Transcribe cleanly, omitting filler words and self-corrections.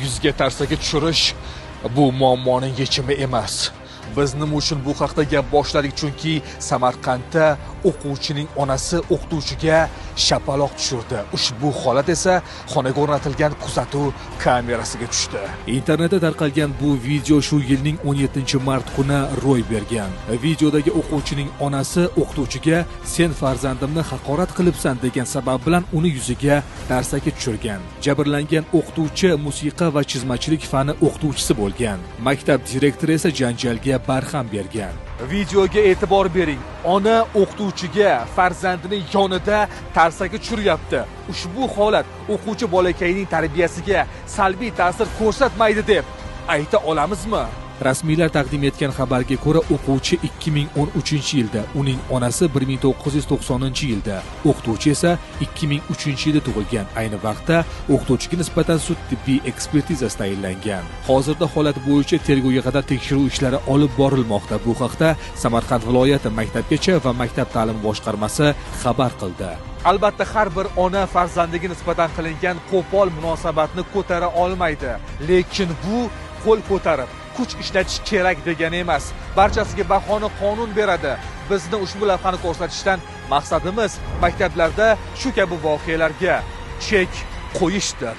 Yuzga tarsaki tushirish bu muammoning yechimi emas. Biz nima uchun bu haqda gap boshladik? Chunki Samarqandda o'quvchining onasi o'qituvchiga shapaloq tushirdi. Ushbu holat esa xonaga o'rnatilgan kuzatuv kamerasiga tushdi. Internetda tarqalgan bu video shu yilning 17 mart kuni ro'y bergan. Videodagi o'quvchining onasi o'qituvchiga "Sen farzandimni haqorat qilibsan" degan sabab bilan uni yuziga tarsaki tushirgan. Jabrlangan o'qituvchi musiqa va chizmachilik fani o'qituvchisi bo'lgan. Maktab direktori esa janjalga barham bergan. Videoga e'tibor bering. Ona o'qituvchiga farzandining yonida tarsaki tushiryapti. Ushbu holat o'quvchi bolakayning tarbiyasiga salbiy ta'sir ko'rsatmaydi deb ayta olamizmi? Rasmiylar taqdim etgan xabarga ko'ra, o'quvchi 2013-yilda, uning onasi 1990-yilda, o'qituvchi esa 2003-yilda tug'ilgan. Ayni vaqtda o'qituvchiga nisbatan sud tibbiy ekspertizasi tayinlangan. Hozirda holat bo'yicha tergovga qadar tekshiruv ishlari olib borilmoqda. Bu haqda Samarqand viloyati maktabgacha va maktab ta'limi boshqarmasi xabar qildi. Albatta, har bir ona farzandiga nisbatan qilingan qo'pol munosabatni ko'tara olmaydi. Lekin bu qo'l ko'tarib kuch ishlatish kerak degani emas. Barchasiga bahoni qonun beradi. Bizni ushbu lavhani ko'rsatishdan maqsadimiz maktablarda shu kabi voqealarga chek qo'yishdir.